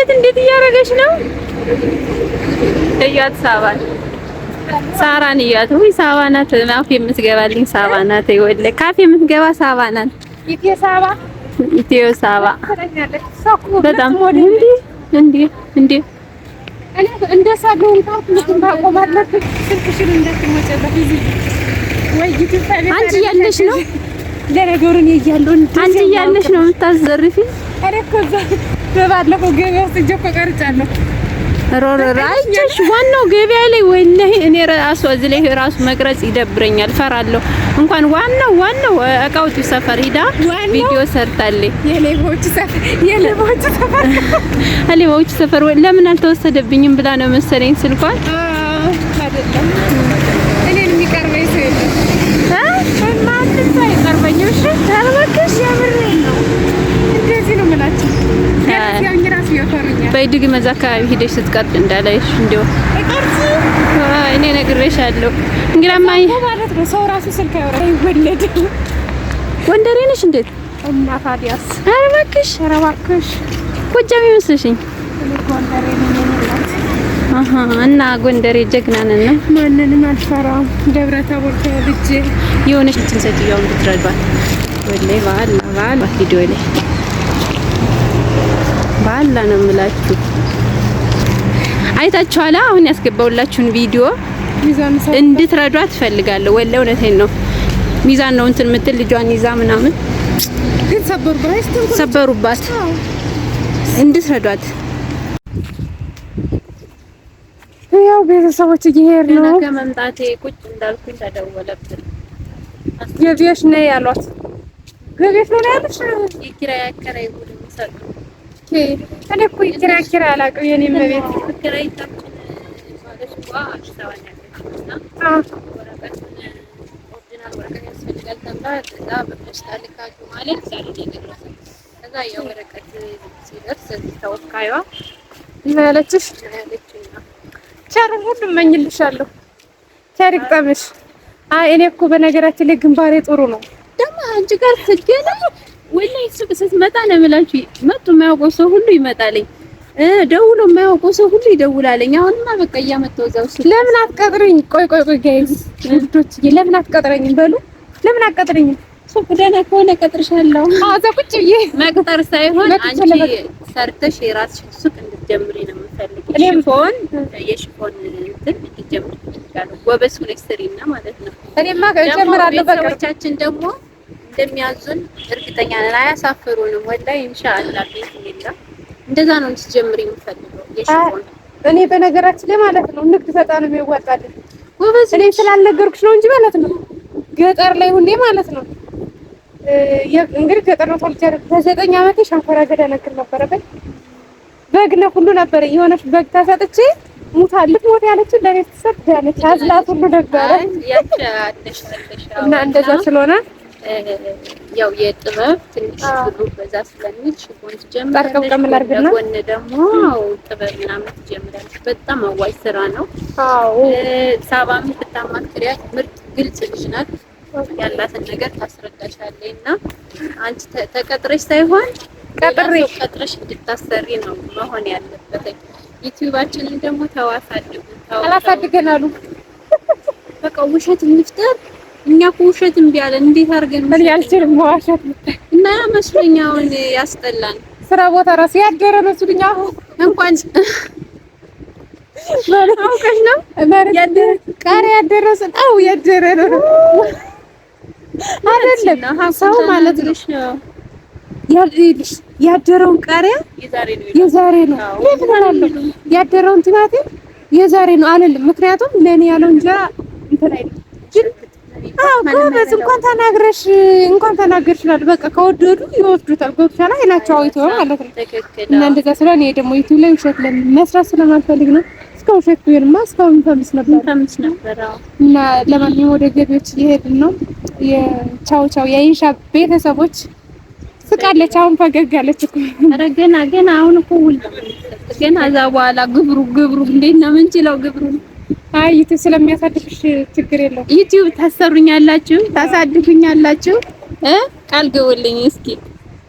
እንዴት እንዴት እያደረገች ነው? እያት ሳባን ሳራን እያት። ውይ ሳባ ናት አፍ የምትገባልኝ ሳባ ናት። ይወለ ካፌ የምትገባ ሳባ ናት። ኢትዮ ሳባ ኢትዮ ሳባ በጣም እንዴ እንዴ እንዴ እኔ እንደ ሳገው እንኳን ማቆም አለብኝ። ስልክሽን እንዳትሞጨበት ወይ ዩቲዩብ አንቺ እያለሽ ነው ለነገሩ እኔ እያለሁ አንቺ እያለሽ ነው የምታዘርፊ። እኔ እኮ እዛ በባለፈው ገበያ ውስጥ እጄ እኮ ቀርጫለሁ። ሮሮራይቸሽ ዋናው ገበያ ላይ ወላሂ እኔ ራሱ እዚህ ላይ ራሱ መቅረጽ ይደብረኛል፣ ፈራለሁ። እንኳን ዋናው ዋናው እቃውቱ ሰፈር ሂዳ ቪዲዮ ሰርታለች። የሌቦቹ ሰፈር የሌቦቹ ሰፈር ሌቦቹ ሰፈር ለምን አልተወሰደብኝም ብላ ነው መሰለኝ ስልኳን። አይደለም እኔን የሚቀርበኝ ሰው የለም። ማንም ሰው አይቀርበኝም። እሺ ኧረ እባክሽ የምሬን ነው። እንደዚህ ነው የምላቸው። ያውኝ ራሱ ይፈሩኛል። በይ ድግም እዛ አካባቢ ሂደሽ ስትቀርጭ እንዳላይሽ እንደው እቀርጽ እኔ ነግሬሻለሁ። እንግዲያማ ማለት ነው ሰው ራሱ ስልክ አይወራ አይወለድም። ጎንደሬ ነሽ እንዴት? እና ታዲያስ? ኧረ እባክሽ ኧረ እባክሽ ጎጃም ይመስልሽኝ? እኔ ጎንደሬ ነኝ የኔ አሃ እና ጎንደሬ ጀግና ነን ነው። ማንንም አልፈራም። ደብረ ታቦር ተወልጄ የሆነች እንትን ሴትዮዋን ብትረዷት ወላሂ በአላ በአላ ቪዲዮ ላይ በአላ ነው የምላችሁ። አይታችኋላ? አሁን ያስገባውላችሁን ቪዲዮ ሚዛን ሰው እንድትረዷት እፈልጋለሁ። ወላሂ እውነቴን ነው። ሚዛን ነው እንትን የምትል ልጇን ይዛ ምናምን ግን ሰበሩባት። ሰበሩባት። እንድትረዷት ያው ቤተሰቦች እየሄድን ነው። ከመምጣቴ ቁጭ እንዳልኩኝ ተደወለብን። ገቢዎች ነይ ያሏት። ገቢዎች ነው ያሉሽ? የኪራይ አከራይ ቡድን ሰጡ። እኔ እኮ የኪራይ አከራይ አላውቅም። የኔ እመቤት አከራይታችን ማለት እኮ አዲስ አበባ ነው ያለችው እና ወረቀቱን original ወረቀት ያስፈልጋል ተብላ እዛ በፖስታ ልካችሁ ማለት ዛሬ ነው የደረሰን። ከዛ የወረቀት ሲደርስ እዚህ ተወካዩዋ እና ያለችሽ ያለችኝ ነው። ቸርን ሁሉ እመኝልሻለሁ። ቸር ይግጠምሽ። አይ እኔ እኮ በነገራችን ላይ ግንባሬ ጥሩ ነው። ደግሞ አንቺ ጋር ስትገናኝ ወላሂ ሱቅ ስትመጣ ነው የምላችሁ፣ መጡ የማያውቀው ሰው ሁሉ ይመጣልኝ፣ ደውሎ የማያውቀው ሰው ሁሉ ይደውላለኝ። አሁንማ በቃ እያመጣሁ እዛው ሱቅ ለምን አትቀጥረኝ? ቆይ ቆይ ቆይ guys ውዶችዬ፣ ለምን አትቀጥረኝም? በሉ ለምን አትቀጥረኝም? ሱቅ ደህና ከሆነ እቀጥርሻለሁ። አዎ እዛ ቁጭ ብዬ መቅጠር ሳይሆን መጥቼ አንቺ ሰርተሽ የራስሽን ሱቅ እንድትጀምሪ ነው የምፈልገው። እኔም ሽፎን የሽፎን እንትን እንድትጀምሪ እፈልጋለሁ። ጎበዝ ሆነሽ ስሪና ማለት ነው። እኔማ ደግሞ እጀምራለሁ በቅርብ። ቤተሰቦቻችን ደግሞ እንደሚያዙን እርግጠኛ ነን። አያሳፍሩንም። ወላሂ ኢንሻአላህ ቢኢዝኒላህ እንደዛ ነው እንድትጀምሪ የምፈልገው የሽፎን እኔ በነገራችን ላይ ማለት ነው ንግድ በጣም ነው የሚያዋጣልኝ። ጎበዝ እኔ ስላልነገርኩሽ ነው እንጂ ማለት ነው ገጠር ላይ ሁሌ ማለት ነው እንግዲህ ገጠር ነው ተወልጄ ያደግኩት። በ9 ዓመቴ ሸንኮራ አገዳ ነግር ነበረበት። በግ ነው ሁሉ ነበረ። የሆነች በግ ተሰጥቼ ሙታለች። ሞት ያለችው ለእኔ ስትሰጥ ያለች አዝላት ሁሉ ነበረ ያቺ አለሽ አለሽ እና እንደዛ ስለሆነ ያው የጥበብ ትንሽ ብሩ በዛ ስለሚል ሽፎን ትጀምራለሽ። ጠርቀምቀም ላድርግና ጎን ደግሞ ጥበብ ምናምን ትጀምራለሽ። በጣም አዋጭ ስራ ነው። አዎ ሳባም ብታማክሪያት ምርጥ ግልጽ ልጅ ናት። ያላትን ነገር ታስረዳሻለች። እና አንቺ ተቀጥረሽ ሳይሆን ቀጥሬ ሌላ ሰው ቀጥረሽ እንድታሰሪ ነው መሆን ያለበት። ዩቲዩባችንን ደግሞ ተዋሳድጉ አላሳድገን አሉ። በቃ ውሸት እንፍጠር። እኛ እኮ ውሸት እምቢ አለን። እንዴት አድርገን እኔ አልችልም መዋሸት። እና ያ መስሎኝ አሁን ያስጠላን። ስራ ቦታ ራሱ ያደረ መስሉኝ አሁን እንኳን አውቀሽ ነው ያደረ ቃሪያ ያደረሰን አው ያደረ ነው አይደለም ሰው ማለት ነው። ያደረውን ቃሪያ የዛሬ ነው ለምን እላለሁ። ያደረውን ቲማቲም የዛሬ ነው አልልም። ምክንያቱም ለኔ ያለው እንጀራ እንትን አይልም። ግን አዎ ጎበዝ፣ እንኳን ተናግረሽ እንኳን ተናገርሽ እላለሁ። በቃ ከወደዱ ይወስዱታል። ገብቶሻል? አይናቸው አይቶ ማለት ነው። እና እንደዛ ስለሆነ እኔ ደግሞ ዩቲዩብ ላይ ውሸት መስራት ስለማልፈልግ ነው። እስከ ውሸት ቢሆንማ እስካሁን famous ነበር famous ነበር። እና ለማንኛውም ወደ ገቢዎች እየሄድን ነው። የቻው ቻው የኢንሻ ቤተሰቦች ስቃለች። አሁን ፈገግ አለች እኮ። ኧረ ገና ገና አሁን እኮ ውል ገና እዛ በኋላ ግብሩ ግብሩ እንዴት ነው የምንችለው? ግብሩ አይ ዩቲዩብ ስለሚያሳድግሽ ችግር የለውም። ዩቲዩብ ታሰሩኛላችሁ፣ ታሳድጉኛላችሁ እ ቃል ግቡልኝ እስኪ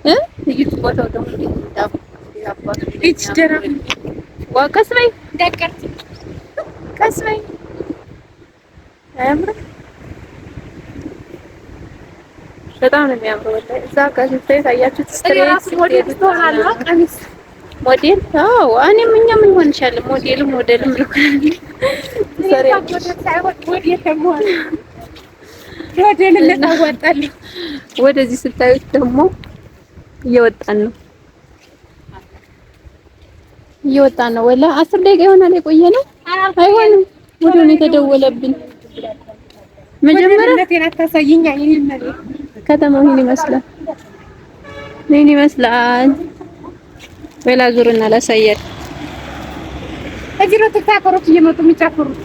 እ ዩቲዩብ ቦታው ደግሞ እንዴት እንዳው እች ደህና ዋ ቀስ በይ እንዳትቀርጪ፣ ቀስ በይ። አያምርም? በጣም ነው የሚያምረው። ወላሂ እዛ ጋር ስታይ ታያችሁት። ራሱ ሞዴል ትሆናለህ። ቀሚስ ሞዴል። አዎ እኔም እኛ ምን ሆንሻለን? ሞዴልም ሞዴልም ሞዴልነት አዋጣለሁ። ወደዚህ ስታዩት ደግሞ እየወጣን ነው እየወጣን ነው። ወላሂ 10 ደቂቃ ይሆናል የቆየ ነው። አይሆንም፣ ወዲያው ነው የተደወለብን። መጀመሪያ ከተማው ይሄን ይመስላል፣ ይሄን ይመስላል። ወላ ዙርና ላሳያል። እዚህ ነው ቲክታከሮች እየመጡ የሚጨፍሩት።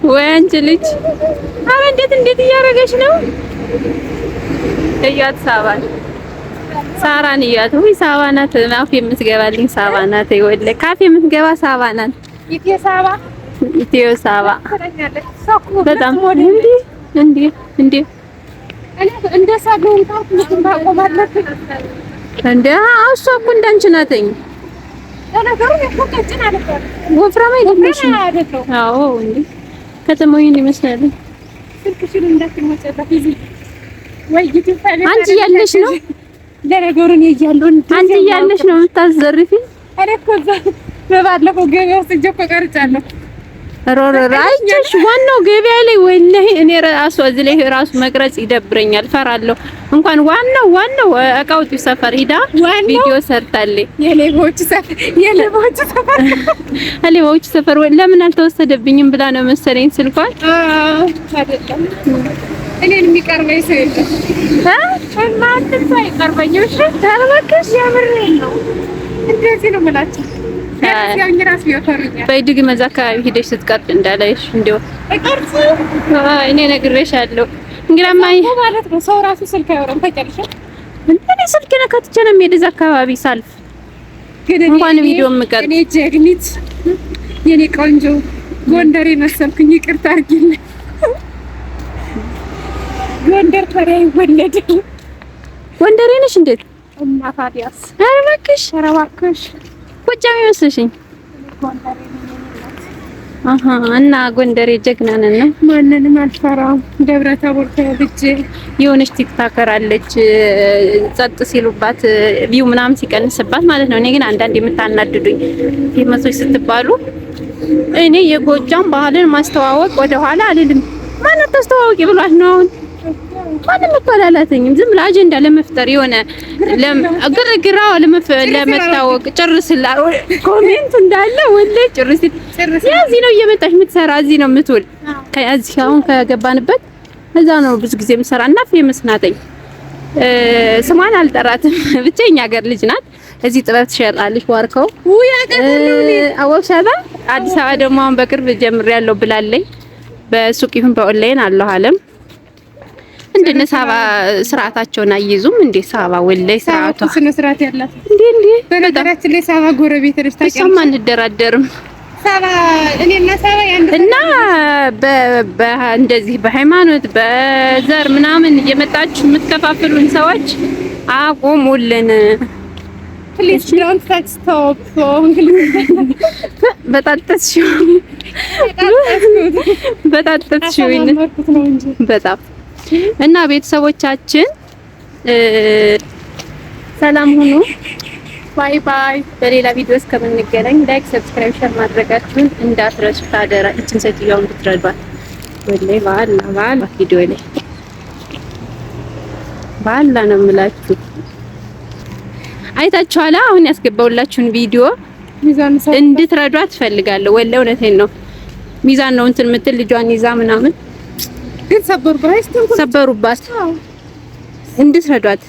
ወይ አንቺ ልጅ! ኧረ እንዴት እንዴት እያደረገች ነው? እያት ሳባን ሳራን እያት። ውይ ሳባ ናት አፍ የምትገባልኝ ሳባ ናት። ይወለ ካፍ የምትገባ ሳባ ናት። ኢትዮ ሳባ ኢትዮ ሳባ በጣም እንዴ እንዴ እንዴ እንደ እንደ እሷ እኮ እንዳንቺ ናትኝ። ወፍራም አይደለሽም? አዎ እንዴ ከተማው ይሄን ይመስላል። አንቺ እያለሽ ነው ለነገሩ እኔ እያለሁ አንቺ እያለሽ ነው የምታዘርፊ። እኔ እኮ እዛ በባለፈው ገበያ ውስጥ እጄ እኮ ቀርጫለሁ። ሮሮራይቸሽ ዋናው ገበያ ላይ ወላሂ እኔ ራሱ እዚህ ላይ ራሱ መቅረጽ ይደብረኛል፣ ፈራለሁ። እንኳን ዋናው ዋናው እቃውጡ ሰፈር ሂዳ ቪዲዮ ሰርታለች። የሌቦቹ ሰፈር የሌቦቹ ሰፈር ሌቦቹ ሰፈር ለምን አልተወሰደብኝም ብላ ነው መሰለኝ ስልኳን። አይደለም እኔን የሚቀርበኝ ሰው የለም። ማንም ሰው አይቀርበኝም። እሺ እባክሽ የምሬን ነው። እንደዚህ ነው የምላቸው። በይድግ መዛ አካባቢ ሂደሽ ስትቀርጭ እንዳላይሽ እንደው እቀርጽ እኔ ነግሬሻለሁ። እንግዲያማ ማለት ነው ሰው ራሱ ስልክ አያወራም ታውቂያለሽ። እኔ ስልክ ነካትቼ ነው የምሄድ እዛ አካባቢ ሳልፍ ግን እንኳን ቪዲዮ የምቀርጽ እኔ ጀግኒት የኔ ቆንጆ ጎንደሬ መሰልኩኝ። ይቅርታ አድርጊልኝ። ጎንደር ታዲያ አይወለድም። ጎንደሬ ነሽ እንዴት? እና ታዲያስ? ኧረ እባክሽ ኧረ እባክሽ ጎጃም ይመስልሽኝ? አሃ እና ጎንደሬ ጀግና ነን ነው። ማንንም አልፈራም። ደብረ ታቦር ተወልጄ የሆነች TikToker አለች ጸጥ ሲሉባት view ምናምን ሲቀንስባት ማለት ነው። እኔ ግን አንዳንድ የምታናድዱኝ famous ኦች ስትባሉ እኔ የጎጃም ባህልን ማስተዋወቅ ወደኋላ አልልም። ማን አታስተዋውቂ ብሏት ነው አሁን ማንም እኮ አላላተኝም። ዝም ብላ አጀንዳ ለመፍጠር የሆነ ግርግራ ለመታወቅ ጭርስላ comment ኡ እንዳለ ወላሂ ጭርስ እዚህ ነው እየመጣች የምትሰራ እዚህ ነው የምትውል። ከዚህ አሁን ከገባንበት እዛ ነው ብዙ ጊዜ የምትሰራ እና famous ናተኝ። ስሟን አልጠራትም ብቻ የኛ ሀገር ልጅ ናት። እዚህ ጥበብ ትሸጣለች። ዋርከው አወቅሻታ። አዲስ አበባ ደግሞ አሁን በቅርብ ጀምሬያለሁ ብላለኝ። በሱቅ ይሁን በኦንላይን አለሁ አለም እንደነ ሳባ ስርዓታቸውን አይይዙም እንዴ? ሳባ ወላይ ስርዓቷ ስነ ስርዓት ያላት እንዴ እንዴ። በነገራችን ላይ ሳባ ጎረቤት ነች ታውቂያለሽ። እሷማ አንደራደርም። ሳባ እኔና ሳባ ያንድ እና እንደዚህ በሃይማኖት በዘር ምናምን እየመጣችሁ የምትከፋፍሉን ሰዎች አቁሙልን። Please don't touch stop። በጣጠስሽው በጣጠስሽው በጣም እና ቤተሰቦቻችን ሰላም ሁኑ። Bye bye። በሌላ ቪዲዮ እስከምንገናኝ like፣ subscribe፣ share ማድረጋችሁን እንዳትረሱ። ታደራ እችን ሴትዮዋን ብትረዷት ወላሂ በአላህ በአላህ ቪዲዮ ላይ በአላህ ነው የምላችሁ። አይታችኋላ አሁን ያስገባውላችሁን ቪዲዮ እንድትረዷት እፈልጋለሁ። ወላሂ እውነቴን ነው። ሚዛን ነው እንትን የምትል ልጇን ይዛ ምናምን ግን ሰበሩባት፣ እንድትረዷት።